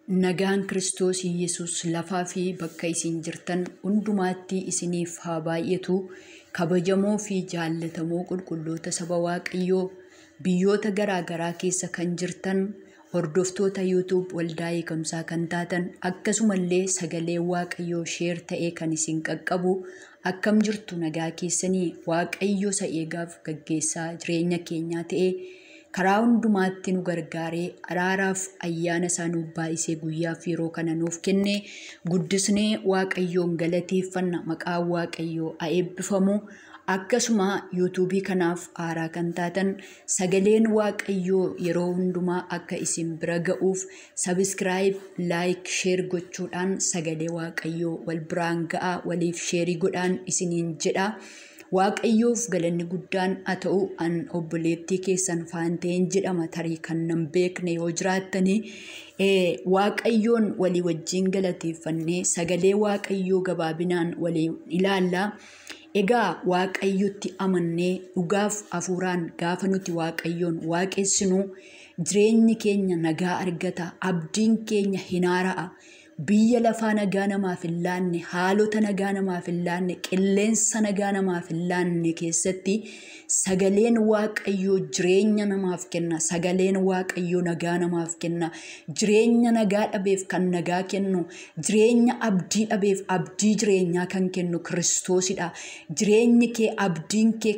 Nagaan Kiristoos Yesuus lafaa fi bakka isin jirtan hundumaatti isiniif haa baay'atu. Kabajamoo fi jaallatamoo qulqulloota saba Waaqayyoo biyyoota garaa garaa keessa kan jirtan hordoftoota YouTube Waldaa Hiikamsaa kan taatan akkasumallee sagalee Waaqayyoo sheer ta'ee kan isin qaqqabu akkam jirtu nagaa keessanii Waaqayyo isa eegaaf gaggeessaa jireenya keenyaa ta'ee karaa hundumaatti nu gargaaree araaraaf ayyaana isaa nuuf baay'isee guyyaaf yeroo kana nuuf kenne guddisnee Waaqayyoon galateeffanna. Maqaan Waaqayyoo haa eebbifamu. Akkasuma yuutuubii kanaaf haaraa kan taatan sagaleen Waaqayyoo yeroo hundumaa akka isin bira ga'uuf sabiskiraayib, laayik, sheer gochuudhaan sagalee Waaqayyoo wal biraan ga'aa, waliif sheerii godhaan isiniin jedha. Waaqayyoof galanni guddaan haa ta'u. An obboleettii keessan Faanteen jedhama. Tarii kan nan beekne yoo jiraattanii Waaqayyoon walii wajjin galateeffannee sagalee Waaqayyoo gabaabinaan walii ilaalla. Egaa Waaqayyotti amannee dhugaaf hafuuraan gaafa nuti Waaqayyoon waaqessinu jireenyi keenya nagaa argata, abdiin keenya hin haara'a. Biyya lafaa nagaa namaaf hin laanne, haalota nagaa namaaf hin laanne, qilleensa nagaa namaaf hin laanne keessatti sagaleen Waaqayyoo jireenya namaaf kenna. Sagaleen Waaqayyoo nagaa namaaf kenna. Jireenya nagaa dhabeef kan nagaa kennu, jireenya abdii dhabeef abdii jireenyaa kan kennu Kiristoosidha. Jireenyi kee, abdiin kee,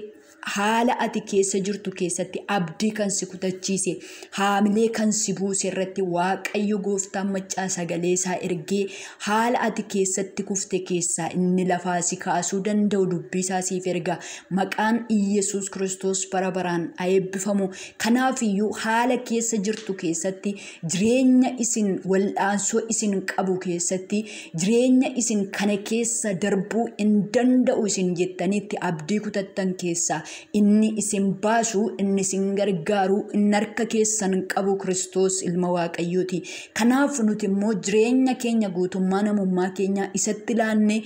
haala ati keessa jirtu keessatti abdii kan si kutachiise, haamilee kan si buuse irratti Waaqayyo gooftaan maccaa sagalee isaa ergee haala ati keessatti kufte keessaa inni lafaa si kaasuu danda'u dubbii isaa siif erga. Maqaan Iyyasuus Kiristoos bara baraan haa eebbifamu. Kanaafiyyuu haala keessa jirtu keessatti, jireenya isin wal'aansoo isin qabu keessatti, jireenya isin kana keessa darbuu hin danda'u isin jettanitti abdii kutattan keessaa inni isin baasu, inni isin gargaaru, inni harka keessan qabu Kiristoos ilma Waaqayyooti. Kanaaf nuti immoo jireenya keenya guutummaa namummaa keenya isatti laanne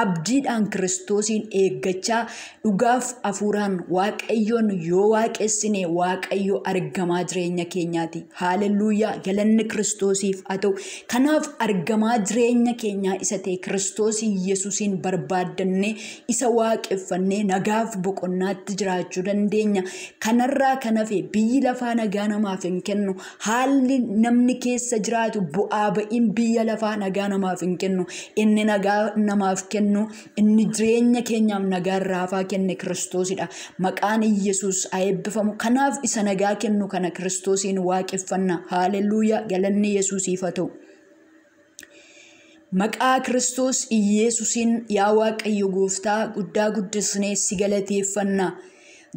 abdiidhaan Kiristoosiin eeggachaa dhugaaf hafuuraan Waaqayyoon yoo waaqessine Waaqayyo argamaa jireenya keenyaati. Haalelluuyaa, galanni Kiristoosiif haa ta'u. Kanaaf argamaa jireenya keenyaa isa ta'e Kiristoos Yesuusiin barbaaddanne isa waaqeffannee nagaaf boqonnaatti jiraachuu dandeenya. Kanarraa kan hafe biyyi lafaa nagaa namaaf hin kennu. Haalli namni keessa jiraatu bu'aa ba'iin biyya lafaa nagaa namaaf hin kennu. Inni nagaa namaaf kennu, inni jireenya keenyaaf nagaa raafaa kenne Kiristoosidha. Maqaan Iyyasuus haa eebbifamu. Kanaaf isa nagaa kennu kana Kiristoosiin waaqeffanna. Haalelluuyaa, galanni Yesuusiif haa ta'u. Maqaa Kiristoos Iyesuusiin yaa Waaqayyo gooftaa guddaa guddisnee si galateeffanna.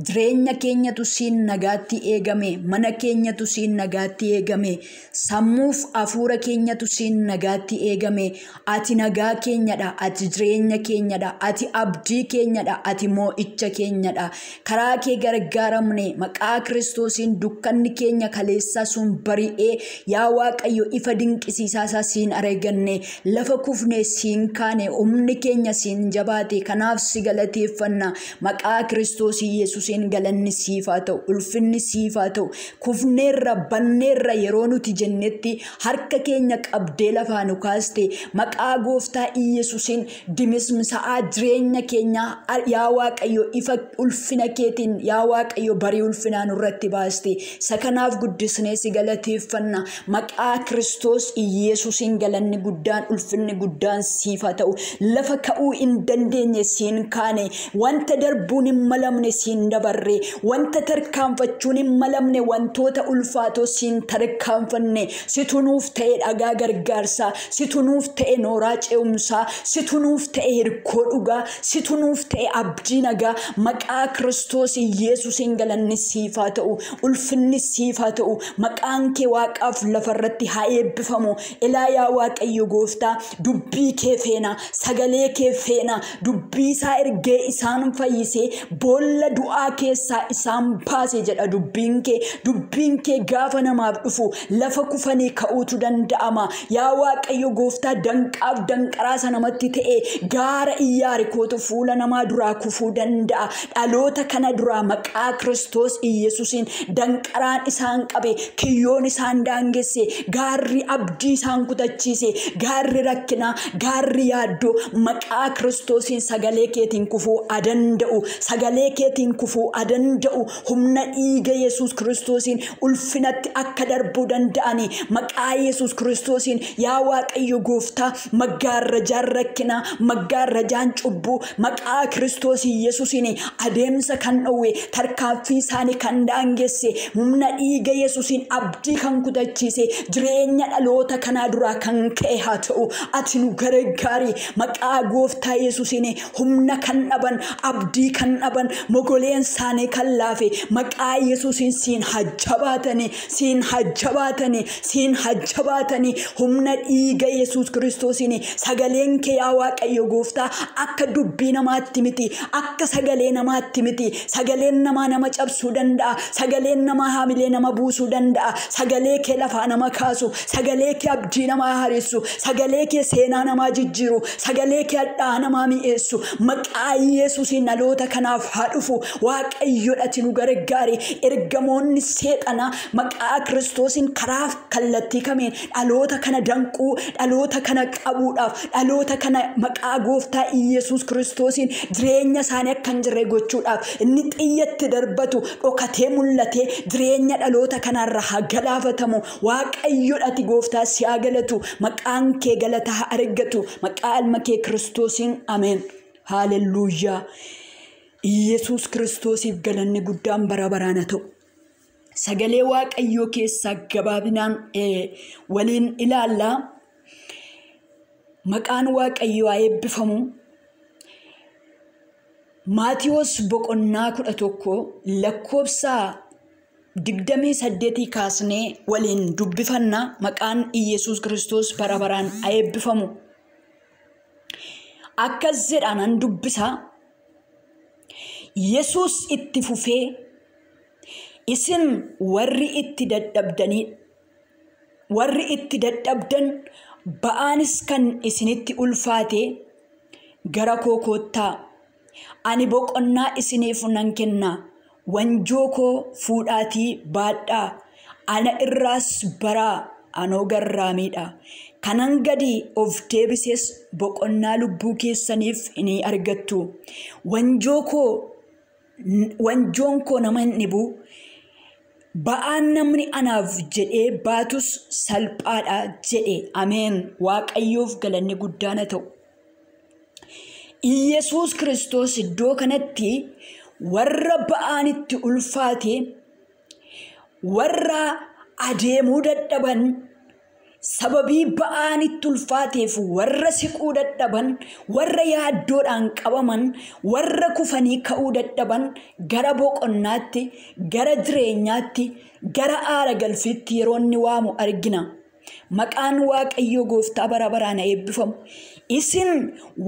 Jireenya keenyatu siin nagaatti eegame, mana keenyatu siin nagaatti eegame, sammuuf hafuura keenyatu siin nagaatti eegame. Ati nagaa keenyadha, ati jireenya keenyadha, ati abdii keenyadha, ati moo'icha keenyadha. Karaa kee gargaaramne maqaa Kiristoosiin dukkanni keenya kaleessaa sun bari'ee yaa Waaqayyo ifa dinqisiisaa isaa siin arganne, lafa kufne siin kaane, humni keenya siin jabaate. Kanaaf si galateeffanna. Maqaa Kiristoos Yesuusiin galanni siif haa ta'u, ulfinni siif haa ta'u. Kufneerra, banneerra yeroo nuti jennetti harka keenya qabdee lafaa nu kaaste. Maqaa gooftaa Iyesuusiin dimismisa'aa jireenya keenyaa yaa Waaqayyo ifa ulfina keetiin yaa Waaqayyo barii ulfinaa nurratti baaste. Isa kanaaf guddisnee si galateeffanna. Maqaa Kiristoos Iyesuusiin galanni guddaan, ulfinni guddaan siif haa ta'u. Lafa ka'uu hin dandeenye siin kaane, wanta darbuun hin malamne siin dabarre, wanta tarkaanfachuun hin malamne wantoota ulfaatoo siin tarkaanfanne. Situ nuuf ta'e dhagaa gargaarsaa, situ nuuf ta'e nooraa ce'umsaa, situ nuuf ta'e hirkoo dhugaa, situ nuuf ta'e abdii nagaa. Maqaa Kiristoos Iyesuusiin galanni siif haa ta'u, ulfinni siif haa ta'u. Maqaan kee Waaqaaf lafarratti haa eebbifamu. Ilaa yaa Waaqayyo gooftaa, dubbii kee feena, sagalee kee feena. Dubbii isaa ergee isaan fayyisee boolla du'aa Du'aa keessaa isaan baase jedha dubbiin kee. Dubbiin kee gaafa namaaf dhufu lafa kufanii ka'uutu danda'ama. Yaa Waaqayyo gooftaa, danqaaf danqaraa isa namatti ta'e gaara Iyyaarikootu fuula namaa duraa kufuu danda'a. Dhaloota kana duraa maqaa Kiristoos Iyyasuusiin danqaraan isaan qabe, kiyyoon isaan daangesse, gaarri abdii isaan kutachiise, gaarri rakkinaa, gaarri yaaddoo maqaa Kiristoosiin sagalee keetiin kufuu danda'u. Sagalee keetiin kufuu danda'u. Humna dhiiga Yesuus Kiristoosiin ulfinatti akka darbuu danda'ani maqaa Yesuus Kiristoosiin yaa Waaqayyo gooftaa, maggaarrajaan rakkinaa, maggaarrajaan cubbuu maqaa Kiristoos Yesuusiin adeemsa kan dhowwe, tarkaanfii isaanii kan daangesse, humna dhiiga Yesuusiin abdii kan kutachiise, jireenya dhaloota kanaa duraa kan ka'e haa ta'u. Ati nu gargaari. Maqaa gooftaa Yesuusiin humna kan dhaban, abdii kan dhaban, mogoleen isaanii kan laafe maqaa Yesuusiin siin hajjabaatanii, siin hajjabaatanii, siin hajjabaatanii. Humna dhiiga Yesuus Kiristoosiin sagaleen kee yaa Waaqayyo gooftaa akka dubbii namaatti miti, akka sagalee namaatti miti. Sagaleen namaa nama cabsuu danda'a, sagaleen namaa haamilee nama buusuu danda'a. Sagalee kee lafaa nama kaasu, sagalee kee abdii namaa haaressu, sagalee kee seenaa namaa jijjiiru, sagalee kee hadhaa namaa mi'eessu maqaa Yesuusiin dhaloota kanaaf haa dhufu. Waaqayyoodhati nu gargaari. Ergamoonni seexanaa maqaa Kiristoosiin karaa kallattii kamiin dhaloota kana danquu, dhaloota kana qabuudhaaf, dhaloota kana maqaa gooftaa Iyyasuus Kiristoosiin jireenya isaanii akka hin jirre gochuudhaaf inni xiyyatti darbatu dhokatee mul'atee jireenya dhaloota kanarra haa galaafatamu. Waaqayyoodhati gooftaa si haa galatu. Maqaan kee galata haa argatu. Maqaa ilma kee Kiristoosiin ameen. Haalelluuyaa. Iyyasuus Kiristoosiif galanni guddaan bara baraan haa ta'u. Sagalee Waaqayyoo keessaa gabaabinaan waliin ilaallaa. Maqaan Waaqayyoo haa eebbifamu. Maatiyoos boqonnaa 11 lakkoofsa 28 kaasnee waliin dubbifanna. Maqaan Iyyasuus Kiristoos bara baraan haa eebbifamu. Akkas jedhaan an dubbisa. Yesuus itti fufee, isin warri itti dadhabdan ba'aanis kan isinitti ulfaate gara koo koottaa, ani boqonnaa isiniif nan kenna. Wanjoo koo fuudhaatii baadhaa, ana irraas baraa, anoo garraamiidha. Kanan gadi of deebises boqonnaa lubbuu keessaniif ni argattu. Wanjoon koo nama hin dhibu. Ba'aan namni anaaf jedhee baatus salphaadha jedhe. Ameen. Waaqayyoof galanni guddaan haa ta'u. Iyyasuus Kiristoos iddoo kanatti warra ba'aan itti ulfaate, warra adeemuu dadhaban, sababii ba'aan itti ulfaateef warra siquu dadhaban, warra yaaddoodhaan qabaman, warra kufanii ka'uu dadhaban gara boqonnaatti, gara jireenyaatti, gara aara galfiitti yeroo inni waamu argina. Maqaan Waaqayyoo gooftaa bara baraan haa eebbifamu. Isin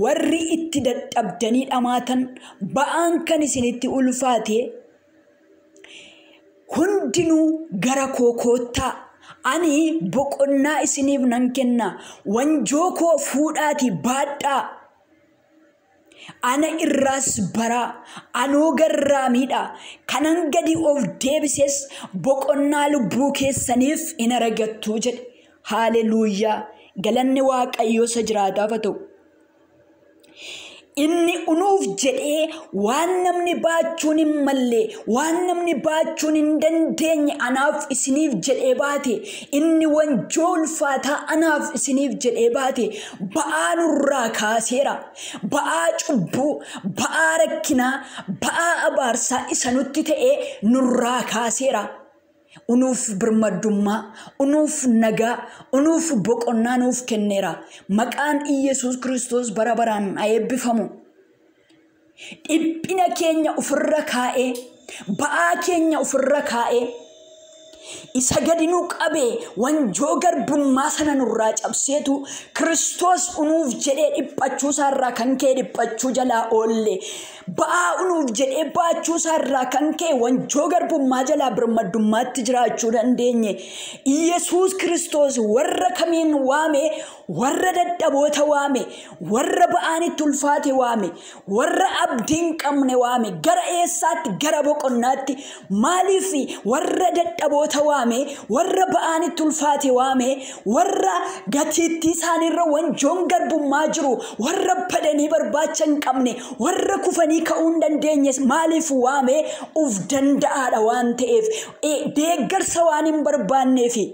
warri itti dadhabdanii dhamaatan, ba'aan kan isinitti ulfaate hundinuu gara koo koottaa. Ani boqonnaa isiniif nan kenna. Wanjoo koo fuudhaatii baadhaa. Ana irraas baraa, anoo garraamiidha. Kanan gadi of deebises boqonnaa lubbuu keessaniif in argattu jedhe. Haaleluyyaa. Galanni Waaqayyoo isa jiraataaf haa ta'u. Inni unuuf jedhee waan namni baachuun hin malle, waan namni baachuun hin dandeenye anaaf isiniif jedhee baate. Inni wanjoo ulfaataa anaaf isiniif jedhee baate. Ba'aa nurraa kaaseera. Ba'aa cubbuu, ba'aa rakkinaa, ba'aa abaarsaa isa nutti ta'e nurraa kaaseera. Unuuf birmaddummaa, unuuf nagaa, unuuf boqonnaa nuuf kenneera. Maqaan Iyyasuus Kiristoos bara baraan haa eebbifamu. Dhiphina keenya ofirra kaa'ee, ba'aa keenya ofirra kaa'ee, Isa gadi nu qabee wanjoo garbummaa sana nurraa cabseetu Kiristoos unuuf jedhee dhiphachuu isaarraa kan ka'e dhiphachuu jalaa oolle. Ba'aa unuuf jedhee baachuu isaarraa kan ka'e wanjoo garbummaa jalaa birmaddummaatti jiraachuu dandeenye. Yesuus Kiristoos warra kamiin waame? Warra dadhaboota waame, warra ba'aan itti ulfaate waame, warra abdii hin qabne waame. Gara eessaatti? Gara boqonnaatti. Maaliif warra dadhaboota waame, warra ba'aan itti ulfaate waame, warra gatiittii isaaniirra wanjoon garbummaa jiru, warra badanii barbaacha hin qabne, warra kufanii ka'uu hin dandeenye maaliif waame? Uf danda'aadha waan ta'eef, deeggarsa waan hin barbaanneefi.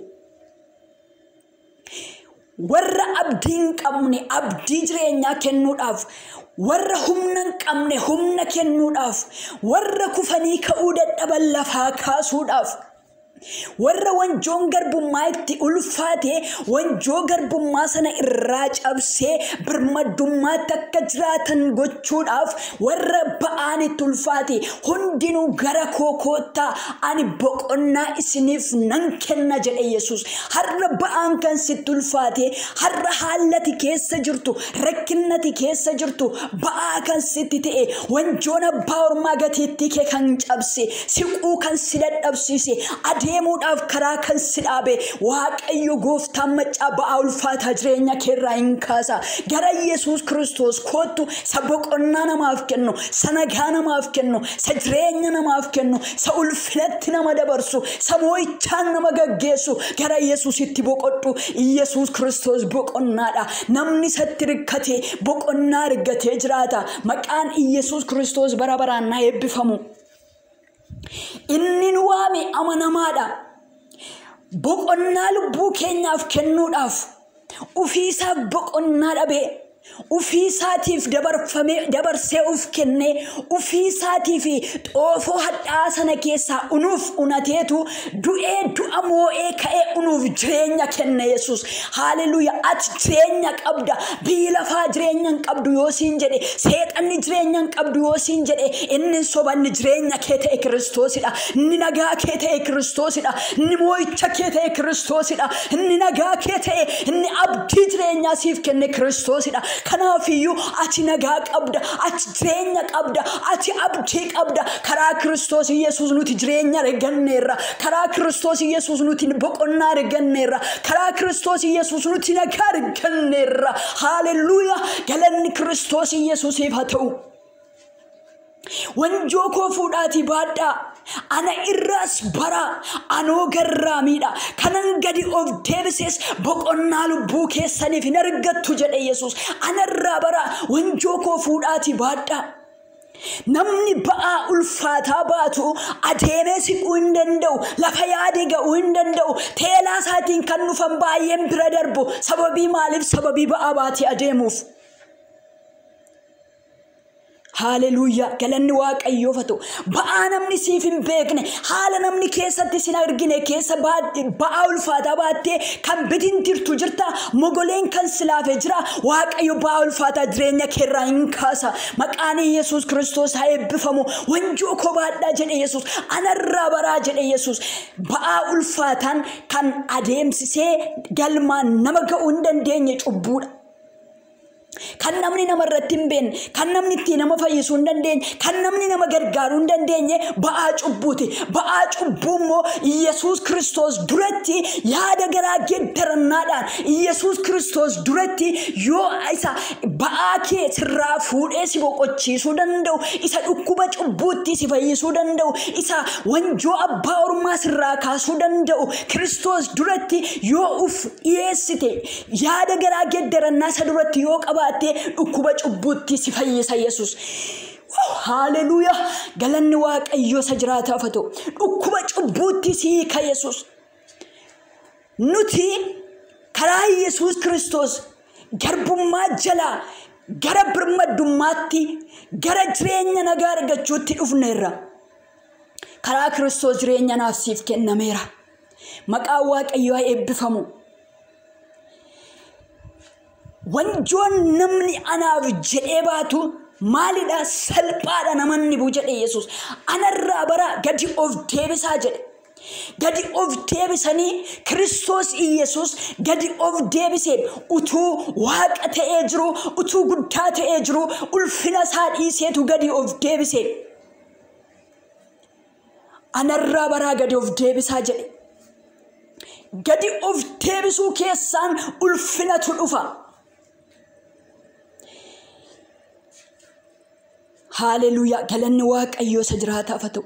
Warra abdii hin qabne abdii jireenyaa kennuudhaaf, warra humna hin qabne humna kennuudhaaf, warra kufanii ka'uu dadhaban lafaa kaasuudhaaf, warra wanjoon garbummaa itti ulfaate wanjoo garbummaa sana irraa cabsee birmaddummaatti akka jiraatan gochuudhaaf, warra ba'aan itti ulfaate hundinuu gara koo koottaa, ani boqonnaa isiniif nan kenna jedhe Yesuus. Har'a ba'aan kan sitti ulfaate, har'a haallati keessa jirtu, rakkinnati keessa jirtu, ba'aa kan sitti ta'e, wanjoon abbaa ormaa gatiittii kee kan cabse, siquu kan si dadhabsiise, adeemuudhaaf karaa kan si dhaabe, Waaqayyo gooftaan maccaa ba'aa ulfaataa jireenya keerraa hin kaasa. Gara Yesuus Kiristoos koottu, isa boqonnaa namaaf kennu, isa nagaa namaaf kennu, isa jireenya namaaf kennu, isa ulfinatti nama dabarsu, isa moo'ichaan nama gaggeessu, gara Yesuusitti boqodhu. Yesuus Kiristoos boqonnaadha. Namni isatti rikkate boqonnaa argatee jiraata. Maqaan Yesuus Kiristoos bara baraan na eebbifamu. Inni nu waame amanamaadha. Boqonnaa lubbuu keenyaaf kennuudhaaf ofiisaaf boqonnaa dhabee, ofiisaatiif dabarsee of kennee, ofiisaatiif xoofoo hadhaa sana keessaa unuuf unateetu du'ee du'a moo'ee ka'ee unuuf jireenya kenne Yesuus. Haaleluyyaa! Ati jireenya qabda. Biyyi lafaa jireenya hin qabdu yoo siin jedhe, seexanni jireenya hin qabdu yoo siin jedhe, inni sobanni jireenya kee ta'e Kiristoosidha. Inni nagaa kee ta'e Kiristoosidha. Inni moo'icha kee ta'e Kiristoosidha. Inni nagaa kee ta'e, inni abdii jireenyaa siif kenne Kiristoosidha. Kanaafiyyuu ati nagaa qabda, ati jireenya qabda, ati abdii qabda. Karaa Kiristoos Yesuus nuti jireenya arganneerra. Karaa Kiristoos Yesuus nuti boqonnaa arganneerra. Karaa Kiristoos Yesuus nuti nagaa arganneerra. Haaleluyyaa! Galanni Kiristoos Yesuusiif haa ta'u. Wanjoo koo fuudhaatii baadhaa, ana irraas baraa, anoo garraamiidha. Kanan gadi of deebises boqonnaa lubbuu keessaniif hin argattu jedhe Yesuus. Ana irraa baraa, wanjoo koo fuudhaatii baadhaa. Namni ba'aa ulfaataa baatu adeemee siquu hin danda'u, lafa yaade ga'uu hin danda'u. Teelaa isaatiin kan dhufan baay'een bira darbu. Sababii maaliif? Sababii ba'aa baatee adeemuuf. Haaleluyyaa! Galanni Waaqayyoof haa ta'u. Ba'aa namni siif hin beekne, haala namni keessatti sin argine keessa ba'aa ulfaataa baattee kan bitintirtu jirta. Mogoleen kan silaafe jira. Waaqayyo ba'aa ulfaataa jireenya keerraa hin kaasa. Maqaan Yesuus Kiristoos haa eebbifamu. Wanjoo koo baadhaa jedhe Yesuus. Anarraa baraa jedhe Yesuus. Ba'aa ulfaataan kan adeemsisee galmaan nama ga'uu hin dandeenye cubbuudha. Kan namni namarratti hin beekne, kan namni ittiin nama fayyisuu hin dandeenye, kan namni nama gargaaruu hin dandeenye ba'aa cubbuuti. Ba'aa cubbuu immoo Yesuus Kiristoos duratti yaada garaa geeddarannaadhaan, Yesuus Kiristoos duratti yoo isa ba'aa kee sirraa fuudhee si boqochiisuu danda'u, isa dhukkuba cubbuutti si fayyisuu danda'u, isa wanjoo abbaa ormaa sirraa kaasuu danda'u, Kiristoos duratti yoo uf dhiyeessite, yaada garaa geeddarannaa isa duratti yoo qabaatte, dhukkuba cubbuutti si fayyisa Yesuus. Haaleluyyaa! Galanni Waaqayyoo isa jiraataaf haa ta'u. Dhukkuba cubbuutti si hiika Yesuus. Nuti karaa Yesuus Kiristoos garbummaa jalaa gara birmaddummaatti, gara jireenya nagaa argachuutti dhufneerra. Karaa Kiristoos jireenya naaf siif kennameera. Maqaan Waaqayyoo haa eebbifamu. Wanjoon namni anaaf jedhee baatu maalidha? Salphaadha namanni buu jedhe Yesuus. Anarraa baraa, gadi of deebisaa jedhe. Gadi of deebisanii Kiristoos Iyyasuus gadi of deebisee utuu waaqa ta'ee jiru, utuu guddaa ta'ee jiru, ulfina isaa dhiiseetu gadi of deebise. Anarraa baraa gadi of deebisaa jedhe. Gadi of deebisuu keessaan ulfinatu dhufa. Haleluuyaa, galanni Waaqayyoo isa jiraataaf haa ta'u.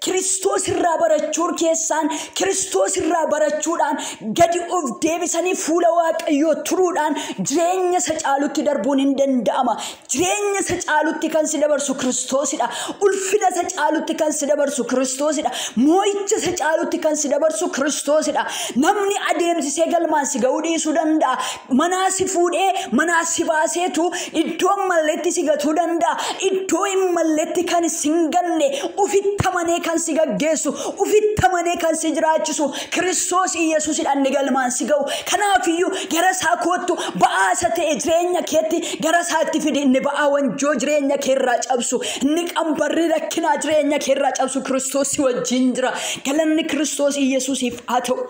Kiristoos irraa barachuun keessaan, Kiristoos irraa barachuudhaan gadi of deebisanii fuula Waaqayyoo turuudhaan jireenya isa caalutti darbuun hin danda'ama. Jireenya isa caalutti kan si dabarsu Kiristoosidha. Ulfina isa caalutti kan si dabarsu Kiristoosidha. Moo'icha isa caalutti kan si dabarsu Kiristoosidha. Namni adeemsisee galmaan si ga'uu dhiisuu danda'a. Manaa si fuudhee manaa si baaseetu iddoo malleetti si gatuu danda'a. Iddoo malleetti kan si hin ganne, ofitti amanee kan si gaggeessu, ofitti amanee kan si jiraachisu Kiristoos Iyyasuusidha inni galmaan si ga'u. Kanaafiyyuu gara isaa koottu, ba'aa isa ta'e jireenya keetti gara isaatti fidi. Inni ba'aa wanjoo jireenya keerraa cabsu, inni qambarri rakkinaa jireenya keerraa cabsu Kiristoos si wajjin jira. Galanni Kiristoos Iyyasuusiif haa ta'u.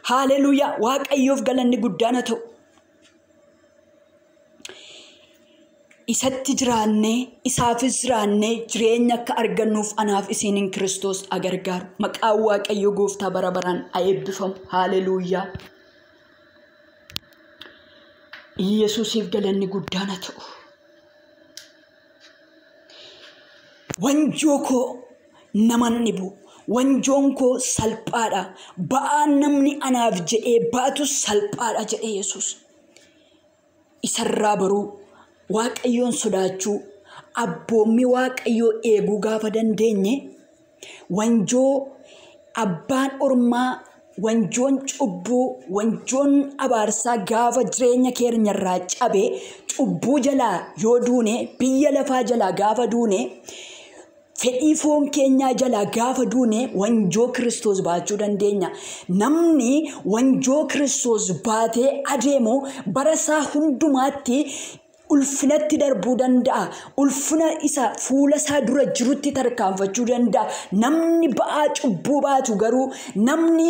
Haleluuyaa, Waaqayyoof galanni guddaan haa ta'u. Isatti jiraannee, isaafis jiraannee jireenya akka argannuuf anaaf isiniin Kiristoos agargaaru. Maqaan Waaqayyoo gooftaa bara baraan haa eebbifamu. Haleluuyaa. Iyyasuusiif galanni guddaan haa ta'u. Wanjoo koo naman dhibu. Wanjoon koo salphaadha. Ba'aan namni anaaf jedhee baatu salphaadha jedhe Yesuus. Isarraa baruu, Waaqayyoon sodaachuu, abboommii Waaqayyoo eeguu gaafa dandeenye, wanjoo abbaan ormaa, wanjoon cubbuu, wanjoon abaarsaa gaafa jireenya keenyarraa cabe, cubbuu jalaa yoo duune, biyya lafaa jalaa gaafa duune, fedhii foon keenyaa jalaa gaafa duune, wanjoo Kiristoos baachuu dandeenya. Namni wanjoo Kiristoos baatee adeemu bara isaa hundumaatti ulfinatti darbuu danda'a. Ulfina isa fuula isaa dura jirutti tarkaanfachuu danda'a. Namni ba'aa cubbuu baatu garuu, namni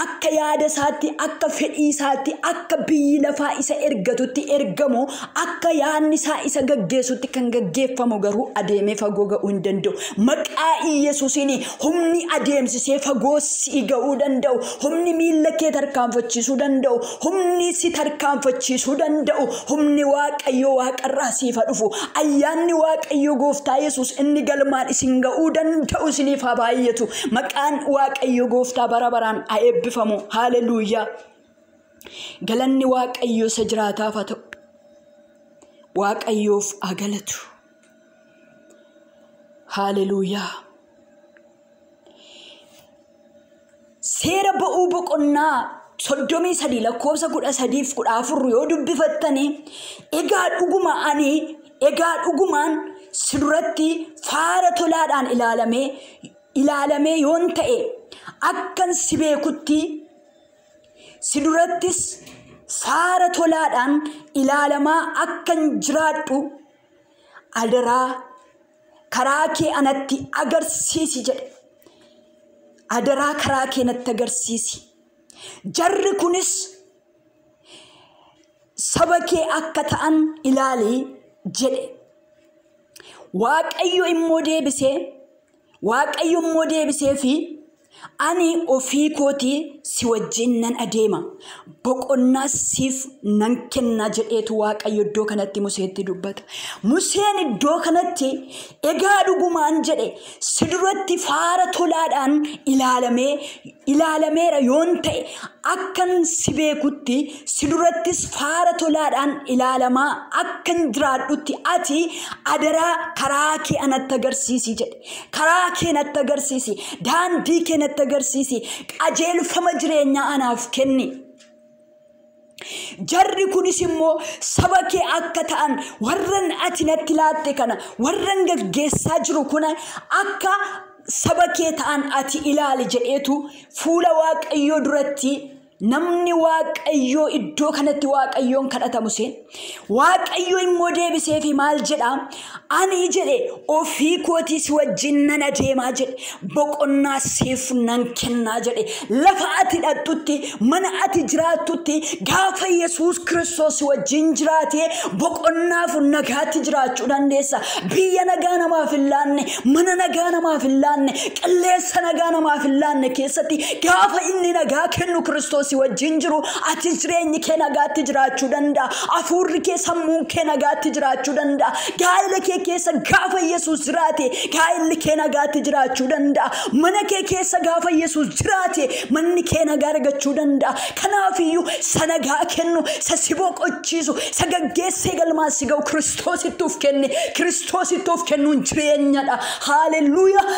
akka yaada isaatti, akka fedhii isaatti, akka biyyi lafaa isa ergatutti ergamu, akka yaadni isaa isa gaggeessutti kan gaggeeffamu garuu adeemee fagoo ga'uu hin danda'u. Maqaa Iyyasuusiin humni adeemsisee fagoo si ga'uu danda'u, humni miilla kee tarkaanfachiisuu danda'u, humni si tarkaanfachiisuu danda'u, humni Waaqayyoo waaqarraa siif haa dhufu. Ayyaanni Waaqayyoo gooftaa Yesuus inni galmaan isin ga'uu danda'u isiniif haa baay'atu. Maqaan Waaqayyoo gooftaa bara baraan haa eebbifamu. Haleluuyaa. Galanni Waaqayyoo isa jiraataaf haa ta'u. Waaqayyoof haa galatu. Haleluuyaa. Seera ba'uu boqonnaa 33 lakkoofsa 13 fi 14 yoo dubbifattanii, egaa dhuguma ani, egaa dhugumaan si duratti faara tolaadhaan ilaalamee yoon ta'e, akkan si beekutti si durattis faara tolaadhaan ilaalamaa akkan jiraadhu adaraa karaa kee anatti agarsiisi jedhe. Adaraa karaa kee natti agarsiisi. Jarri kunis saba kee akka ta'an ilaali jedhe. Waaqayyo immoo deebisee, Waaqayyo immoo deebisee fi ani ofii kootii si wajjin nan adeema, boqonnaa siif nan kenna jedheetu Waaqayyo iddoo kanatti Museetti dubbata. Museen iddoo kanatti egaa dhugumaan jedhe, si duratti faara tolaadhaan ilaalameera yoon ta'e, akkan si beekutti si durattis faara tolaadhaan ilaalamaa akkan jiraadhutti ati adaraa karaa kee anatti agarsiisi jedhe. Karaa kee natti agarsiisi, daandii kee natti agarsiisi, qajeelfama jireenyaa anaaf kenni. Jarri kunis immoo saba kee akka ta'an, warran ati natti laatte kana, warran gaggeessaa jiru kuna akka saba kee ta'an ati ilaali jedheetu fuula Waaqayyoo duratti Namni Waaqayyoo iddoo kanatti Waaqayyoon kadhata Museen. Waaqayyo immoo deebisee fi maal jedhaa? Ani jedhe ofii kootii si wajjin nan adeemaa jedhe. Boqonnaa siif nan kennaa jedhe. Lafa ati dhaqxutti, mana ati jiraattutti gaafa Yesuus Kiristoos si wajjin jiraate boqonnaaf nagaatti jiraachuu dandeessa. Biyya nagaa namaaf hin laanne, mana nagaa namaaf hin laanne, qilleensa nagaa namaaf hin laanne keessatti gaafa inni nagaa kennu Kiristoos wajjin jiru ati jireenyi kee nagaatti jiraachuu danda'a. Hafuurri kee sammuun kee nagaatti jiraachuu danda'a. Gaa'ela kee keessa gaafa Yesuus jiraate gaa'elli kee nagaatti jiraachuu danda'a. Mana kee keessa gaafa Yesuus jiraate manni kee nagaa argachuu danda'a. Kanaafiyyuu isa nagaa kennu, isa si boqochiisu, isa gaggeessee galmaan si ga'u Kiristoositti of kenne. Kiristoositti of kennuun jireenyadha. Haalelluuyaa.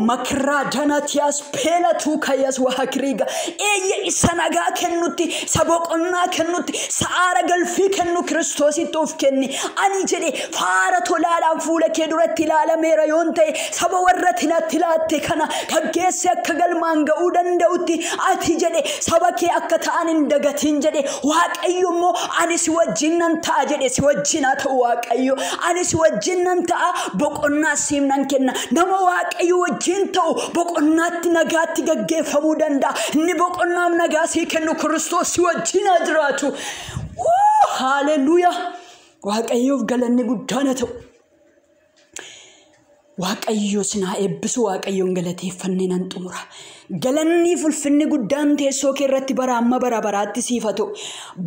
Makiraa danatiyaas peelatuu kayyas waakiriiga. Eeyya isa nagaa kennutti, isa boqonnaa kennutti, isa aara galfii kennu Kiristoositti of kenni. Ani jedhe faara tolaadhaan fuula kee duratti ilaalameera yoon ta'e saba warra natti laatte kana gaggeesse akka galmaan ga'uu danda'utti ati jedhe saba kee akka ta'an hin dagatin jedhe. Waaqayyo immoo ani si wajjin nan ta'a jedhe. Si wajjin haa ta'u Waaqayyo. Ani si wajjin nan ta'a, boqonnaa siif nan kenna. Nama Waaqayyo wajjin ta'u boqonnaatti nagaatti gaggeeffamuu danda'a. Inni boqonnaaf nagaa sii kennu Kiristoos si wajjin haa jiraatu. Haalelluuyaa. Waaqayyoof galanni guddaan haa ta'u. Waaqayyo sinaa eebbisu. Waaqayyoon galateeffannee nan xumura. Galanni fulfinni guddaan teessoo kee irratti bara amma bara baraatti siif haa ta'u.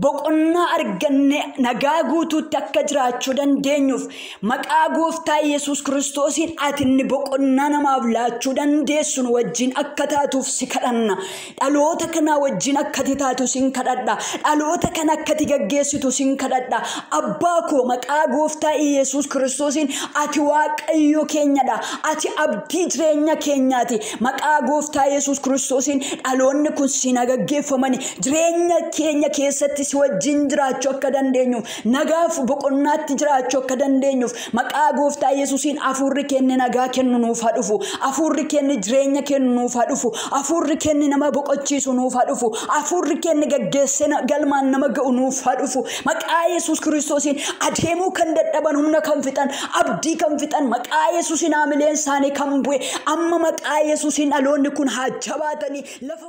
Boqonnaa arganne nagaa guutuutti akka jiraachuu dandeenyuuf maqaa gooftaa Yesuus Kiristoosiin ati inni boqonnaa namaaf laachuu dandeessu nu wajjin akka taatuuf si kadhanna. Dhaloota kanaa wajjin akka ati taatu sin kadhadha. Dhaloota kana akka ati gaggeessitu sin kadhadha. Abbaa koo maqaa gooftaa Yesuus Kiristoosiin ati Waaqayyo keenyadha. Ati abdii jireenya keenyaati. Maqaa gooftaa Yesuus Kiristoosiin dhaloonni kun si gaggeeffamani jireenya keenya keessatti si wajjin jiraachuu akka dandeenyuuf, nagaaf boqonnaatti jiraachuu akka dandeenyuuf maqaa gooftaa Yesuusiin hafuurri keenya nagaa kennu nuuf haa dhufu. Hafuurri keenya jireenya kennu nuuf haa dhufu. Hafuurri keenya nama boqochiisu nuuf haa dhufu. Hafuurri keenya gaggeessee galmaan nama ga'u nuuf haa dhufu. Maqaa Yesuus Kiristoosiin adeemuu kan dadhaban, humna kan fixan, abdii kan fixan maqaa Yesuusiin haamileen isaanii kan bu'e amma maqaa Yesuusiin dhaloonni kun haa jabaatanii lafa.